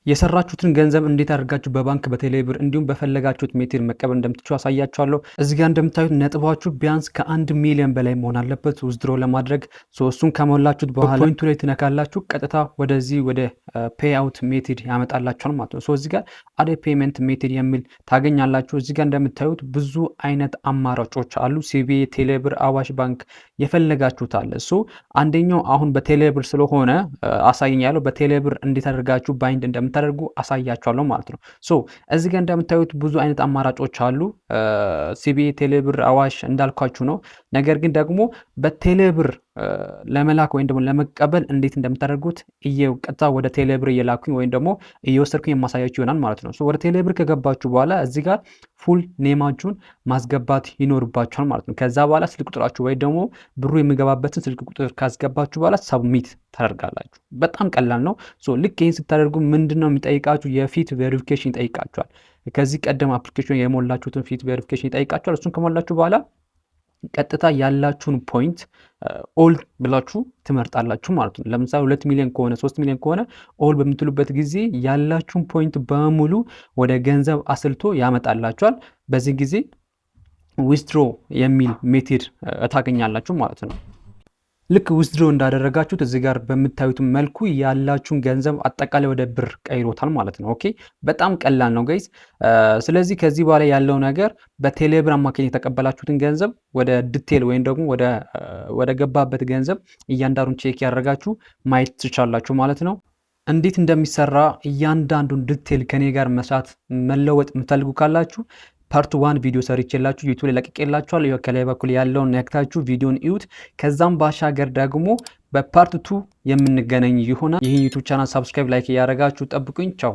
የሰራችሁትን ገንዘብ እንዴት አድርጋችሁ በባንክ፣ በቴሌብር እንዲሁም በፈለጋችሁት method መቀበል እንደምትችሉ አሳያችኋለሁ። እዚህ ጋር እንደምታዩት ነጥባችሁ ቢያንስ ከ1 ሚሊዮን በላይ መሆን አለበት withdraw ለማድረግ። እሱን ከሞላችሁት በኋላ point ኡ ላይ ትነካላችሁ። ቀጥታ ወደዚህ ወደ payout method ያመጣላችኋል ማለት ነው። እዚህ ጋር add payment method የሚል ታገኛላችሁ። እዚህ ጋር እንደምታዩት ብዙ አይነት አማራጮች አሉ። CBE፣ ቴሌብር፣ አዋሽ ባንክ የፈለጋችሁት አለ። So አንደኛው አሁን በቴሌብር ስለሆነ አሳየኝ ያለው በቴሌብር እንዴት አድርጋችሁ bind እንደምታደርጉ አሳያችኋለሁ ማለት ነው። So እዚህ ጋር እንደምታዩት ብዙ አይነት አማራጮች አሉ። CBE፣ ቴሌብር፣ አዋሽ እንዳልኳችሁ ነው። ነገር ግን ደግሞ በቴሌብር ለመላክ ወይም ደግሞ ለመቀበል እንዴት እንደምታደርጉት ቀጥታ ወደ ቴሌብር እየላኩኝ ወይም ደግሞ እየወሰድኩኝ የማሳያችሁ ይሆናል ማለት ነው። ወደ ቴሌብር ከገባችሁ በኋላ እዚህ ጋር full name ኣችሁን ማስገባት ይኖርባችኋል ማለት ነው። ከዛ በኋላ ስልክ ቁጥራችሁ ወይ ደግሞ ብሩ የሚገባበትን ስልክ ቁጥር ካስገባችሁ በኋላ submit ታደርጋላችሁ። በጣም ቀላል ነው። ልክ ይህን ስታደርጉ ምንድን ነው የሚጠይቃችሁ? የፊት verification ይጠይቃችኋል። ከዚህ ቀደም application የሞላችሁትን ፊት verification ይጠይቃችኋል። እሱን ከሞላችሁ በኋላ ቀጥታ ያላችሁን point all ብላችሁ ትመርጣላችሁ ማለት ነው። ለምሳሌ 2 ሚሊዮን ከሆነ፣ 3 ሚሊዮን ከሆነ all በምትሉበት ጊዜ ያላችሁን point በሙሉ ወደ ገንዘብ አስልቶ ያመጣላችኋል። በዚህ ጊዜ withdraw የሚል method ታገኛላችሁ ማለት ነው። ልክ withdraw እንዳደረጋችሁት እዚህ ጋር በምታዩት መልኩ ያላችሁን ገንዘብ አጠቃላይ ወደ ብር ቀይሮታል ማለት ነው። Okay፣ በጣም ቀላል ነው guys። ስለዚህ ከዚህ በኋላ ያለው ነገር በቴሌብር አማካኝነት የተቀበላችሁትን ገንዘብ ወደ detail ወይም ደግሞ ወደ ገባበት ገንዘብ እያንዳንዱን check እያደረጋችሁ ማየት ትችላላችሁ ማለት ነው። እንዴት እንደሚሰራ እያንዳንዱን detail ከኔ ጋር መስራት መለወጥ የምትፈልጉ ካላችሁ part one ቪዲዮ ሰርቼላችሁ YouTube ላይ ለቅቄላችኋለሁ። ከላይ በኩል ያለውን ነክታችሁ ቪዲዮን እዩት። ከዛም ባሻገር ደግሞ በ part two የምንገናኝ ይሆናል። ይህን YouTube channel subscribe፣ like እያደረጋችሁ ጠብቁኝ። ቻው።